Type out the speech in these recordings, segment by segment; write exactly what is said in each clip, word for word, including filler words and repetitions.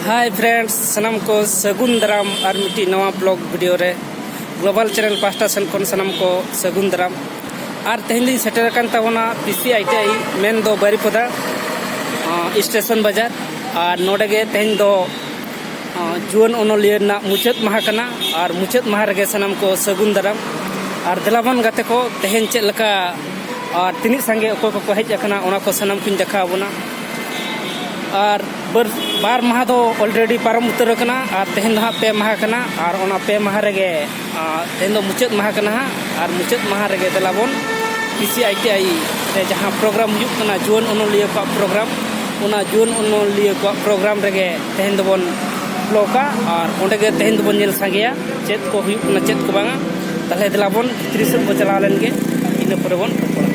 Hi friends, ᱥᱟᱱᱟᱢ ᱠᱚ ᱥᱟᱹᱜᱩᱱ ᱫᱟᱨᱟᱢ ᱟᱨ ᱢᱤᱫᱴᱤᱡ ᱱᱟᱣᱟ ᱵᱞᱚᱜ ᱵᱷᱤᱰᱤᱭᱳ ᱨᱮ᱾ ᱜᱞᱳᱵᱟᱞ ᱪᱮᱱᱮᱞ ᱯᱟᱦᱴᱟ ᱥᱮᱱ ᱠᱷᱚᱱ ᱥᱟᱱᱟᱢ ᱠᱚ ᱥᱟᱹᱜᱩᱱ ᱫᱟᱨᱟᱢ᱾ ᱟᱨ ᱛᱮᱦᱮᱧ ᱞᱤᱧ ᱥᱮᱴᱮᱨ ᱟᱠᱟᱱ ᱛᱟᱵᱚᱱᱟ P C I T I, ᱢᱮᱱ ᱫᱚ ᱵᱟᱹᱨᱤᱯᱟᱫᱟ, ᱟᱸ, ᱥᱴᱮᱥᱚᱱ ᱵᱟᱡᱟᱨ᱾ ᱟᱨ ᱱᱚᱰᱮ ᱜᱮ ᱛᱮᱦᱮᱧ ᱫᱚ, ᱟᱸ, ᱡᱩᱣᱟᱹᱱ ᱚᱱᱚᱞᱤᱭᱟᱹ ᱨᱮᱱᱟᱜ ᱢᱩᱪᱟᱹᱫ ᱢᱟᱦᱟ ᱠᱟᱱᱟ᱾ ᱟᱨ ᱢᱩᱪᱟᱹᱫ ᱢᱟᱦᱟ ᱨᱮᱜᱮ ᱥᱟᱱᱟᱢ ᱠᱚ ᱥᱟᱹᱜᱩᱱ ᱫᱟᱨᱟᱢ᱾ ᱟᱨ ᱫᱮᱞᱟᱵᱚᱱ ᱜᱟᱛᱮ ᱠᱚ, ᱛᱮᱦᱮᱧ ᱪᱮᱫ ᱞᱮᱠᱟ ᱟᱨ ᱛᱤᱱᱟᱹᱜ ᱥᱟᱸᱜᱮ ᱚᱠᱚᱭ ᱠᱚᱠᱚ ᱦᱮᱡ ᱟᱠᱟᱱᱟ, ᱚᱱᱟ ᱠᱚ ᱥᱟᱱᱟᱢ ᱠᱚᱧ ᱫᱮᱠᱷᱟᱣ ᱟᱵᱚᱱᱟ᱾ ᱟᱨ ᱵᱟᱨ, ᱵᱟᱨ ᱢᱟᱦᱟ ᱫᱚ already ᱯᱟᱨᱚᱢ ᱩᱛᱟᱹᱨ ᱟᱠᱟᱱᱟ, ᱟᱨ ᱛᱮᱦᱮᱧ ᱫᱚ ᱦᱟᱸᱜ ᱯᱮ ᱢᱟᱦᱟ ᱠᱟᱱᱟ, ᱟᱨ ᱚᱱᱟ ᱯᱮ ᱢᱟᱦᱟ ᱨᱮᱜᱮ, ᱟᱨ ᱛᱮᱦᱮᱧ ᱫᱚ ᱢᱩᱪᱟᱹᱫ ᱢᱟᱦᱟ ᱠᱟᱱᱟ ᱦᱟᱸᱜ, ᱟᱨ ᱢᱩᱪᱟᱹᱫ ᱢᱟᱦᱟ ᱨᱮᱜᱮ ᱫᱮᱞᱟ ᱵᱚᱱ P C I T I ᱨᱮ ᱡᱟᱦᱟᱸ ᱯᱨᱳᱜᱨᱟᱢ ᱦᱩᱭᱩᱜ ᱠᱟᱱᱟ, ᱡᱩᱣᱟᱹᱱ ᱚᱱᱚᱞᱤᱭᱟᱹ ᱠᱚᱣᱟᱜ ᱯᱨᱳᱜᱨᱟᱢ, ᱚᱱᱟ ᱡᱩᱣᱟᱹᱱ ᱚᱱᱚᱞᱤᱭᱟᱹ ᱠᱚᱣᱟᱜ ᱯᱨᱳᱜᱨᱟᱢ ᱨᱮᱜᱮ ᱛᱮᱦᱮᱧ ᱫᱚᱵᱚᱱ ᱵᱞᱚᱜᱟ, ᱟᱨ ᱚᱸᱰᱮ ᱜᱮ ᱛᱮᱦᱮᱧ ᱫᱚᱵᱚᱱ ᱧᱮᱞ ᱥᱟᱸᱜᱮᱭᱟ ᱪᱮᱫ ᱠᱚ ᱦᱩᱭᱩᱜ ᱠᱟᱱᱟ, ᱪᱮᱫ ᱠᱚ ᱵᱟᱝᱟ᱾ ᱛᱟᱦᱞᱮ ᱫᱮᱞᱟ ᱵᱚᱱ ᱵᱷᱤᱛᱨᱤ ᱥᱮᱫ ᱵᱚ ᱪᱟᱞᱟᱣ ᱞᱮᱱ ᱜᱮ, ᱤᱱᱟᱹ ᱯᱚᱨᱮ ᱵᱚᱱ ᱨᱚᱯᱚᱲᱟ᱾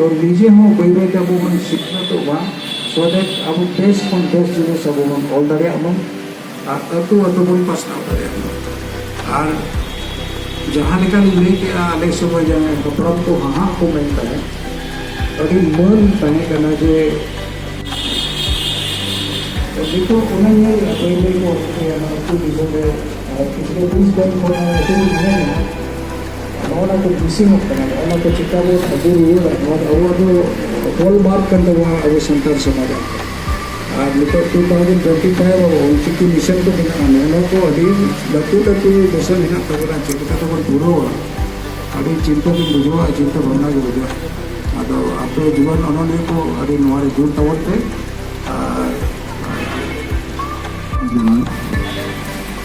ᱛᱚ ᱱᱤᱡᱮ ᱦᱚᱸ ᱵᱟᱹᱭ ᱵᱟᱹᱭ ᱛᱮ ᱟᱵᱚ ᱵᱚᱱ ᱥᱤᱠᱷᱱᱟᱹᱛᱚᱜ ᱢᱟ, so that ᱟᱵᱚ ᱵᱮᱥ ᱠᱷᱚᱱ ᱵᱮᱥ ᱡᱤᱱᱤᱥ ᱟᱵᱚ ᱵᱚᱱ ᱚᱞ ᱫᱟᱲᱮᱭᱟᱜ ᱢᱟ ᱟᱨ ᱟᱹᱛᱩ ᱟᱹᱛᱩ ᱵᱚᱱ ᱯᱟᱥᱱᱟᱣ ᱫᱟᱲᱮᱭᱟᱜ ᱢᱟ᱾ ᱟᱨ ᱡᱟᱦᱟᱸ ᱞᱮᱠᱟ ᱞᱤᱧ ᱞᱟᱹᱭ ᱠᱮᱜᱼᱟ, ᱟᱞᱮ ᱥᱚᱢᱚᱭ ᱡᱟᱦᱟᱸᱭ ᱦᱟᱯᱲᱟᱢ ᱠᱚ ᱦᱟᱦᱟᱜ ᱠᱚ ᱢᱮᱱ ᱛᱟᱦᱮᱸᱫ, ᱟᱹᱰᱤ ᱢᱟᱹᱱ ᱛᱟᱦᱮᱸ ᱠᱟᱱᱟ ᱡᱮ ᱱᱤᱛᱚᱜ ᱚᱱᱟ ᱧᱮᱞ ᱵᱟᱹᱭ ᱵᱟᱹᱭ ᱠᱚ ᱟᱹᱛᱩ ᱫᱤᱥᱚᱢ ᱨᱮ ᱟᱨ ᱠᱤᱪᱷᱩ ᱫᱤᱱ ᱠᱷᱚᱱ ᱠᱷᱚᱱ ᱟᱹᱰᱤ ᱢᱟᱱᱮ ᱱᱚᱜᱼᱚ ᱱᱟ ᱠᱚ ᱢᱤᱥᱤᱝᱚᱜ ᱠᱟᱱᱟ, ᱱᱚᱜᱼᱚ ᱱᱟ ᱠᱚ ᱪᱤᱠᱟ ᱵᱚᱱ ᱟᱹᱜᱩ ᱨᱩᱣᱟᱹᱲᱟ, ᱱᱚᱣᱟ ᱫᱚ ᱟᱵᱚᱣᱟᱜ ᱫᱚ ᱦᱚᱞ ᱢᱟᱨᱠ ᱠᱟᱱ ᱛᱟᱵᱚᱱᱟ ᱟᱵᱚ ᱥᱟᱱᱛᱟᱲ ᱥᱚᱢᱟᱡᱽ ᱨᱮ᱾ ᱟᱨ ᱱᱤᱛᱚᱜ ᱴᱩ ᱛᱷᱟᱣᱡᱮᱱᱰ ᱴᱩᱭᱮᱱᱴᱤ ᱯᱷᱟᱭᱤᱵᱷ ᱟᱵᱚ ᱚᱞᱪᱤᱠᱤ ᱢᱤᱥᱚᱱ ᱠᱚ ᱢᱮᱱᱟᱜᱼᱟ, ᱱᱚᱜᱼᱚ ᱱᱚᱣᱟ ᱠᱚ ᱟᱹᱰᱤ ᱞᱟᱹᱴᱩ ᱞᱟᱹᱴᱩ ᱢᱤᱥᱚᱱ ᱦᱮᱱᱟᱜ ᱛᱟᱵᱚᱱᱟ, ᱪᱮᱫ ᱞᱮᱠᱟ ᱛᱮᱵᱚᱱ ᱯᱩᱨᱟᱹᱣᱟ, ᱟᱹᱰᱤ ᱪᱤᱱᱛᱟᱹ ᱜᱮ ᱵᱩᱡᱷᱟᱹᱣᱟ, ᱪᱤᱱᱛᱟᱹ ᱵᱷᱟᱵᱽᱱᱟ ᱜᱮ ᱵᱩᱡᱷᱟᱹᱣᱟ᱾ ᱟᱫᱚ ᱟᱯᱮ ᱡᱩᱣᱟᱹᱱ ᱚᱱᱚᱞᱤᱭᱟᱹ ᱠᱚ ᱟᱹᱰᱤ ᱱᱚᱣᱟ ᱨᱮ ᱡᱳᱨ ᱛᱟᱵᱚᱱ ᱯᱮ᱾ ᱟᱨ ᱡᱟᱦᱟᱸ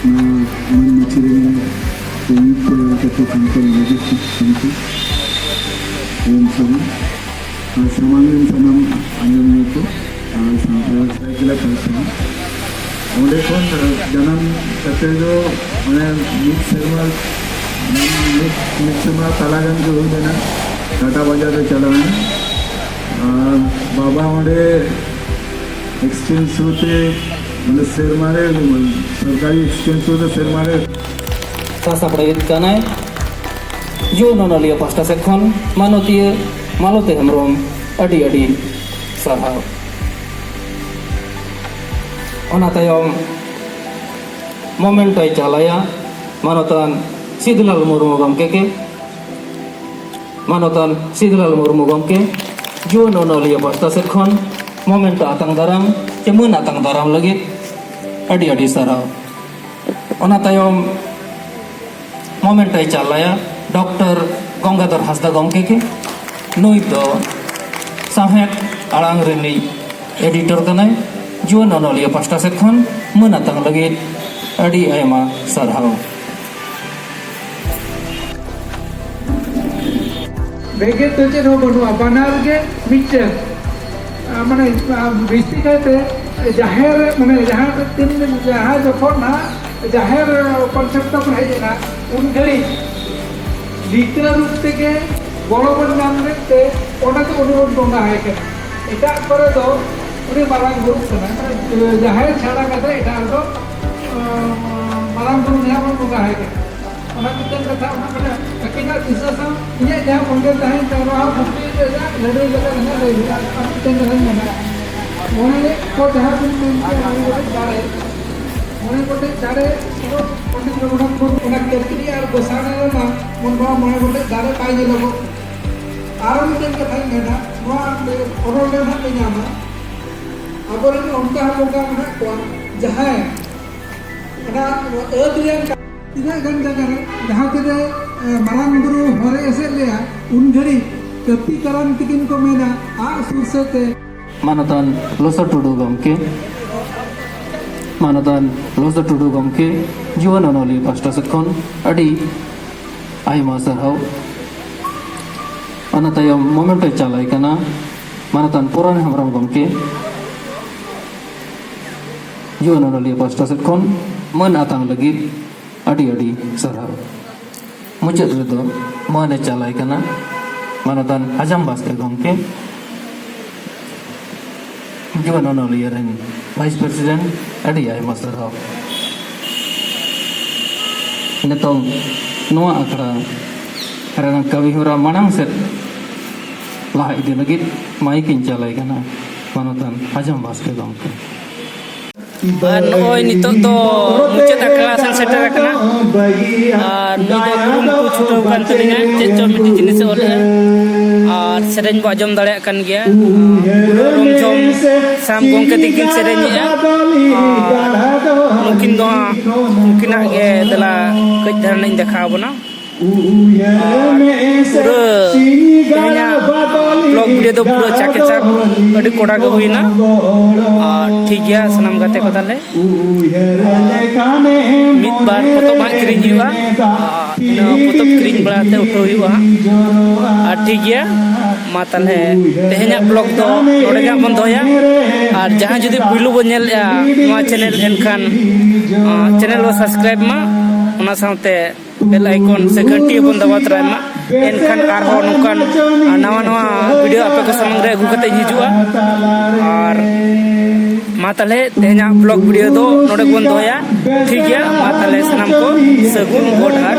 ᱱᱚᱣᱟ ᱢᱟᱹᱱ ᱢᱟᱹᱪᱤ ᱨᱮᱱ ᱥᱚᱝᱭᱩᱠᱛᱚ ᱠᱟᱛᱮ ᱥᱟᱱᱛᱟᱲ ᱞᱟᱹᱜᱤᱫ ᱥᱚᱢᱤᱛᱤ ᱮᱢ ᱥᱚᱢᱚᱭ ᱥᱟᱢᱟᱝ ᱨᱮᱱ ᱥᱟᱱᱟᱢ ᱟᱸᱡᱚᱢᱤᱭᱟᱹ ᱠᱚ ᱟᱨ ᱥᱟᱶᱛᱮ ᱥᱟᱹᱨᱟᱹᱭᱠᱮᱞᱟ ᱯᱟᱦᱴᱟ ᱦᱚᱸ᱾ ᱚᱸᱰᱮ ᱠᱷᱚᱱ ᱡᱟᱱᱟᱢ ᱠᱟᱛᱮ ᱫᱚ ᱢᱟᱱᱮ ᱢᱤᱫ ᱥᱮᱨᱢᱟ, ᱢᱤᱫ, ᱢᱤᱫ ᱥᱮᱨᱢᱟ ᱛᱟᱞᱟ ᱜᱟᱱ ᱜᱮ ᱦᱩᱭ ᱞᱮᱱᱟ, ᱴᱟᱴᱟ ᱵᱟᱡᱟᱨ ᱨᱮ ᱪᱟᱞᱟᱣ ᱮᱱᱟ᱾ ᱟᱨ ᱵᱟᱵᱟ ᱚᱸᱰᱮ exchange ᱦᱚᱛᱮ, ᱢᱟᱱᱮ ᱥᱮᱨᱢᱟ ᱨᱮ ᱥᱚᱨᱠᱟᱨᱤ exchange ᱦᱚᱛᱮ ᱥᱮᱨᱢᱟ ᱨᱮ ᱥᱟᱥᱟᱯᱲᱟᱣᱤᱡ ᱠᱟᱱᱟᱭ᱾ ᱡᱩᱣᱟᱹᱱ ᱚᱱᱚᱞᱤᱭᱟᱹ ᱯᱟᱦᱴᱟ ᱥᱮᱫ ᱠᱷᱚᱱ ᱢᱟᱱᱚᱛᱤᱭᱟᱹ ᱢᱟᱞᱚᱛᱤ ᱦᱮᱢᱵᱨᱚᱢ, ᱟᱹᱰᱤ ᱟᱹᱰᱤ ᱥᱟᱨᱦᱟᱣ᱾ ᱚᱱᱟ ᱛᱟᱭᱚᱢ moment ᱮ ᱪᱟᱞᱟᱭᱟ ᱢᱟᱱᱚᱛᱟᱱ ᱥᱤᱫᱷᱩᱞᱟᱞ ᱢᱩᱨᱢᱩ ᱜᱚᱢᱠᱮ ᱜᱮ᱾ ᱢᱟᱱᱚᱛᱟᱱ ᱥᱤᱫᱷᱩᱞᱟᱞ ᱢᱩᱨᱢᱩ ᱜᱚᱢᱠᱮ, ᱡᱩᱣᱟᱹᱱ ᱚᱱᱚᱞᱤᱭᱟᱹ ᱯᱟᱦᱴᱟ ᱥᱮᱫ ᱠᱷᱚᱱ moment ᱟᱛᱟᱝ ᱫᱟᱨᱟᱢ ᱪᱮ ᱢᱟᱹᱱ ᱟᱛᱟᱝ ᱫᱟᱨᱟᱢ ᱞᱟᱹᱜᱤᱫ ᱟᱹᱰᱤ ᱟᱹᱰᱤ ᱥᱟᱨᱦᱟᱣ᱾ ᱚᱱᱟ ᱛᱟᱭᱚᱢ moment ᱮ ᱪᱟᱞᱟᱭᱟ ᱰᱚᱠᱴᱚᱨ ᱜᱚᱝᱜᱟᱫᱷᱚᱨ ᱦᱟᱸᱥᱫᱟ ᱜᱚᱢᱠᱮ ᱜᱮ᱾ ᱱᱩᱭ ᱫᱚ ᱥᱟᱶᱦᱮᱫ ᱟᱲᱟᱝ ᱨᱤᱱᱤᱡ editor ᱠᱟᱱᱟᱭ᱾ ᱡᱩᱣᱟᱹᱱ ᱚᱱᱚᱞᱤᱭᱟᱹ ᱯᱟᱦᱴᱟ ᱥᱮᱫ ᱠᱷᱚᱱ ᱢᱟᱹᱱ ᱟᱛᱟᱝ ᱞᱟᱹᱜᱤᱫ ᱟᱹᱰᱤ ᱟᱭᱢᱟ ᱥᱟᱨᱦᱟᱣ᱾ ᱵᱷᱮᱜᱮᱫ ᱫᱚ ᱪᱮᱫ ᱦᱚᱸ ᱵᱟᱹᱱᱩᱜᱼᱟ, ᱵᱟᱱᱟᱨ ᱜᱮ ᱢᱤᱫᱴᱮᱱ᱾ ᱟ, ᱢᱟᱱᱮ, ᱟ, ᱵᱮᱥᱤ ᱠᱟᱭᱛᱮ ᱡᱟᱦᱮᱨ, ᱢᱟᱱᱮ, ᱡᱟᱦᱟᱸ ᱛᱤᱱ, ᱡᱟᱦᱟᱸ ᱡᱚᱠᱷᱚᱱ ᱱᱟᱦᱟᱜ ᱡᱟᱦᱮᱨ concept ᱛᱟᱵᱚᱱ ᱦᱮᱡ ᱮᱱᱟ, ᱩᱱ ᱜᱷᱟᱹᱲᱤᱡ ᱞᱤᱴᱟᱹ ᱨᱩᱯ ᱛᱮᱜᱮ ᱜᱚᱲᱚ ᱵᱚᱱ ᱧᱟᱢ ᱞᱮᱫ ᱛᱮ ᱚᱸᱰᱮ ᱫᱚ ᱩᱱᱤ ᱵᱚᱱ ᱵᱚᱸᱜᱟ ᱟᱭ ᱠᱟᱱᱟ᱾ ᱮᱴᱟᱜ ᱠᱚᱨᱮ ᱫᱚ ᱩᱱᱤ ᱢᱟᱨᱟᱝ ᱵᱩᱨᱩ ᱠᱟᱱᱟᱭ, ᱢᱟᱱᱮ, ᱡᱟᱦᱮᱨ ᱪᱷᱟᱲᱟ ᱠᱟᱛᱮ ᱮᱴᱟᱜ ᱨᱮᱫᱚ, ᱟ, ᱢᱟᱨᱟᱝ ᱵᱩᱨᱩ ᱜᱮ ᱦᱟᱸᱜ ᱵᱚᱱ ᱵᱚᱸᱜᱟ ᱟᱭ ᱠᱟᱱᱟ᱾ ᱚᱱᱟ ᱢᱤᱫᱴᱮᱱ ᱠᱟᱛᱷᱟ, ᱚᱱᱟ ᱢᱟᱱᱮ ᱟᱹᱠᱤᱱᱟᱜ ᱫᱤᱥᱟᱹ ᱥᱟᱶ ᱤᱧᱟᱹᱜ ᱡᱟᱦᱟᱸ ᱚᱱᱛᱮ ᱛᱟᱦᱮᱸ ᱠᱟᱱᱟ, ᱚᱱᱟ ᱦᱚᱸ ᱯᱩᱠᱷᱨᱤ ᱨᱮ ᱞᱟᱹᱲᱦᱟᱹᱭ ᱞᱮᱠᱟ ᱨᱮᱱᱟᱜ ᱞᱟᱹᱭ ᱦᱩᱭᱩᱜᱼᱟ᱾ ᱟᱨ ᱢᱤᱫᱴᱮᱱ ᱠᱟᱛᱷᱟᱧ ᱢᱮᱱᱟ, ᱢᱚᱬᱮ ᱠᱚ ᱡᱟᱦᱟᱸ ᱵᱚᱱ ᱢᱮᱱ ᱠᱮᱫ, ᱢᱚᱬᱮ ᱜᱚᱴᱮᱡ ᱫᱟᱲᱮ, ᱢᱚᱬᱮ ᱜᱚᱴᱮᱡ ᱫᱟᱲᱮ ᱫᱚ ᱯᱚᱱᱰᱤᱛ ᱨᱚᱜᱷᱩᱱᱟᱛᱷ ᱢᱩᱨᱢᱩ ᱚᱱᱟ ᱠᱟᱹᱯᱤ ᱟᱨ ᱜᱚᱥᱟᱬᱮ ᱨᱮᱢᱟ ᱵᱚᱱ ᱱᱚᱣᱟ ᱢᱚᱬᱮ ᱜᱚᱴᱮᱡ ᱫᱟᱲᱮ ᱵᱟᱭ ᱧᱮᱞᱚᱜᱚᱜ᱾ ᱟᱨᱚ ᱢᱤᱫᱴᱮᱱ ᱠᱟᱛᱷᱟᱧ ᱢᱮᱱᱟ, ᱱᱚᱣᱟ ᱚᱱᱚᱞ ᱨᱮ ᱱᱟᱦᱟᱜ ᱯᱮ ᱧᱟᱢᱟ, ᱟᱵᱚᱨᱮᱱ ᱚᱱᱠᱟ ᱦᱚᱸ ᱵᱚᱸᱜᱟ ᱢᱮᱱᱟᱜ ᱠᱚᱣᱟ, ᱡᱟᱦᱟᱸᱭ ᱚᱱᱟ ᱟᱹᱫ ᱨᱮᱭᱟᱜ ᱛᱤᱱᱟᱹᱜ ᱜᱟᱱ ᱡᱟᱭᱜᱟ ᱨᱮ ᱡᱟᱦᱟᱸ ᱛᱤᱱᱟᱹᱜ, ᱮ, ᱢᱟᱨᱟᱝ ᱵᱩᱨᱩ ᱦᱚᱨᱮ ᱮᱥᱮᱫ ᱞᱮᱭᱟ, ᱩᱱ ᱜᱷᱟᱹᱲᱤᱡ ᱠᱟᱹᱯᱤ ᱠᱟᱨᱟᱱ ᱛᱤᱠᱤᱱ ᱠᱚ ᱢᱮᱱᱟ, ᱟᱜ ᱥᱩᱨ ᱥᱮᱫ ᱛᱮ᱾ ᱢᱟᱱᱚᱛᱟᱱ ᱞᱚᱥᱚ ᱴᱩᱰᱩ ᱜᱚᱢᱠᱮ, ᱢᱟᱱᱚᱛᱟᱱ ᱞᱚᱥᱚ ᱴᱩᱰᱩ ᱜᱚᱢᱠᱮ, ᱡᱩᱣᱟᱹᱱ ᱚᱱᱚᱞᱤᱭᱟᱹ ᱯᱟᱦᱴᱟ ᱥᱮᱫ ᱠᱷᱚᱱ ᱟᱹᱰᱤ ᱟᱭᱢᱟ ᱥᱟᱨᱦᱟᱣ᱾ ᱚᱱᱟ ᱛᱟᱭᱚᱢ ᱢᱚᱢᱮᱱᱴᱳᱭ ᱪᱟᱞᱟᱭ ᱠᱟᱱᱟ ᱢᱟᱱᱚᱛᱟᱱ ᱯᱚᱨᱟᱱ ᱦᱮᱢᱵᱨᱚᱢ ᱜᱚᱢᱠᱮ᱾ ᱡᱩᱣᱟᱹᱱ ᱚᱱᱚᱞᱤᱭᱟᱹ ᱯᱟᱥᱴᱟ ᱥᱮᱫ ᱠᱷᱚᱱ ᱢᱟᱹᱱ ᱟᱛᱟᱝ ᱞᱟᱹᱜᱤᱫ ᱟᱹᱰᱤ ᱟᱹᱰᱤ ᱥᱟᱨᱦᱟᱣ᱾ ᱢᱩᱪᱟᱹᱫ ᱨᱮᱫᱚ ᱢᱟᱹᱱᱮ ᱪᱟᱞᱟᱭ ᱠᱟᱱᱟ ᱢᱟᱱᱚᱛᱟᱱ ᱦᱟᱡᱟᱢ ᱵᱟᱥᱠᱮ ᱜᱚᱢᱠᱮ, ᱡᱩᱣᱟᱹᱱ ᱚᱱᱚᱞᱤᱭᱟᱹ ᱨᱮᱱ ᱵᱷᱟᱭᱤᱥ ᱯᱨᱮᱥᱤᱰᱮᱱᱴ, ᱟᱹᱰᱤ ᱟᱭᱢᱟ ᱥᱟᱨᱦᱟᱣ᱾ ᱱᱤᱛᱚᱝ ᱱᱚᱣᱟ ᱟᱠᱷᱲᱟ ᱨᱮᱱᱟᱜ ᱠᱟᱹᱢᱤ ᱦᱚᱨᱟ ᱢᱟᱲᱟᱝ ᱥᱮᱫ ᱞᱟᱦᱟ ᱤᱫᱤ ᱞᱟᱹᱜᱤᱫ ᱢᱟᱭᱤᱠ ᱤᱧ ᱪᱟᱞᱟᱭ ᱠᱟᱱᱟ ᱢᱟᱱᱚᱛᱟᱱ ᱦᱟᱡᱟᱢ ᱵᱟᱥᱠᱮ ᱜᱚᱢᱠᱮ᱾ ᱟᱨ ᱱᱚᱜᱼᱚᱭ ᱱᱤᱛᱚᱜ ᱫᱚ ᱢᱩᱪᱟᱹᱫ ᱟᱠᱷᱲᱟ ᱥᱮᱱ ᱥᱮᱴᱮᱨ ᱟᱠᱟᱱᱟ᱾ ᱟᱨ ᱱᱩᱭ ᱫᱚ ᱠᱩᱨᱩᱢᱩᱴᱩ ᱪᱷᱩᱴᱟᱹᱣ ᱠᱟᱱ ᱛᱟᱹᱞᱤᱧᱟ, ᱪᱮᱫ ᱪᱚ ᱢᱤᱫᱴᱤᱡ ᱡᱤᱱᱤᱥᱮ ᱚᱞᱮᱜᱼᱟ᱾ ᱟᱨ ᱥᱮᱨᱮᱧ ᱵᱚ ᱟᱸᱡᱚᱢ ᱫᱟᱲᱮᱭᱟᱜ ᱠᱟᱱ ᱜᱮᱭᱟ᱾ ᱯᱩᱨᱟᱹ ᱨᱚᱢᱡᱷᱚᱢ ᱥᱟᱢ ᱜᱚᱢᱠᱮ ᱛᱤᱠᱤᱱ ᱥᱮᱨᱮᱧᱮᱜᱼᱟ᱾ ᱟᱨ ᱱᱩᱠᱤᱱ ᱫᱚ ᱦᱟᱸᱜ, ᱱᱩᱠᱤᱱᱟᱜ ᱜᱮ ᱫᱮᱞᱟ ᱠᱟᱹᱡ ᱫᱷᱟᱨᱟ ᱞᱤᱧ ᱫᱮᱠᱷᱟᱣ ᱟᱵᱚᱱᱟ᱾ ᱯᱩᱨᱟᱹ ᱛᱮᱦᱮᱧᱟᱜ ᱵᱞᱚᱜ ᱵᱷᱤᱰᱤᱭᱳ ᱫᱚ ᱯᱩᱨᱟᱹ ᱪᱟᱠᱮ ᱪᱟᱠ, ᱟᱹᱰᱤ ᱠᱚᱰᱟ ᱜᱮ ᱦᱩᱭᱱᱟ᱾ ᱟᱨ ᱴᱷᱤᱠ ᱜᱮᱭᱟ ᱥᱟᱱᱟᱢ ᱜᱟᱛᱮ ᱠᱚ, ᱛᱟᱦᱞᱮ ᱢᱤᱫ ᱵᱟᱨ ᱯᱚᱛᱚᱵ ᱦᱟᱸᱜ ᱠᱤᱨᱤᱧ ᱦᱩᱭᱩᱜᱼᱟ᱾ ᱟᱨ ᱤᱱᱟᱹ ᱯᱚᱛᱚᱵ ᱠᱤᱨᱤᱧ ᱵᱟᱲᱟ ᱠᱟᱛᱮ ᱩᱴᱷᱟᱹᱣ ᱦᱩᱭᱩᱜᱼᱟ ᱦᱟᱸᱜ᱾ ᱟᱨ ᱴᱷᱤᱠ ᱜᱮᱭᱟ, ᱢᱟ ᱛᱟᱦᱞᱮ ᱛᱮᱦᱮᱧᱟᱜ ᱵᱞᱚᱜ ᱫᱚ ᱱᱚᱰᱮ ᱜᱮ ᱦᱟᱸᱜ ᱵᱚᱱ ᱫᱚᱦᱚᱭᱟ᱾ ᱟᱨ ᱡᱟᱦᱟᱸᱭ ᱡᱩᱫᱤ ᱯᱩᱭᱞᱩ ᱵᱚᱱ ᱧᱮᱞᱮᱫᱼᱟ ᱱᱚᱣᱟ ᱪᱮᱱᱮᱞ, ᱮᱱᱠᱷᱟᱱ ᱪᱮᱱᱮᱞ ᱵᱚᱱ ᱥᱟᱵᱥᱠᱨᱟᱭᱤᱵ ᱢᱟ, ᱚᱱᱟ ᱥᱟᱶᱛᱮ ᱵᱮᱞ ᱟᱭᱠᱚᱱ ᱥᱮ ᱜᱷᱟᱹᱱᱴᱤ ᱦᱚᱸᱵᱚᱱ ᱫᱟᱵᱟᱣ ᱛᱚᱨᱟᱭ ᱢᱟ᱾ ᱮᱱᱠᱷᱟᱱ ᱟᱨᱦᱚᱸ ᱱᱚᱝᱠᱟᱱ ᱱᱟᱣᱟ ᱱᱟᱣᱟ ᱵᱷᱤᱰᱤᱭᱳ ᱟᱯᱮ ᱠᱚ ᱥᱟᱢᱟᱝ ᱨᱮ ᱟᱹᱜᱩ ᱠᱟᱛᱮᱧ ᱦᱤᱡᱩᱜᱼᱟ᱾ ᱟᱨ ᱢᱟ ᱛᱟᱦᱞᱮ ᱛᱮᱦᱮᱧᱟᱜ ᱵᱞᱚᱜ ᱵᱷᱤᱰᱤᱭᱳ ᱫᱚ ᱱᱚᱰᱮ ᱜᱮᱵᱚᱱ ᱫᱚᱦᱚᱭᱟ᱾ ᱴᱷᱤᱠ ᱜᱮᱭᱟ, ᱢᱟ ᱛᱟᱦᱞᱮ ᱥᱟᱱᱟᱢ ᱠᱚ ᱥᱟᱹᱜᱩᱱ ᱜᱚᱰ ᱟᱨ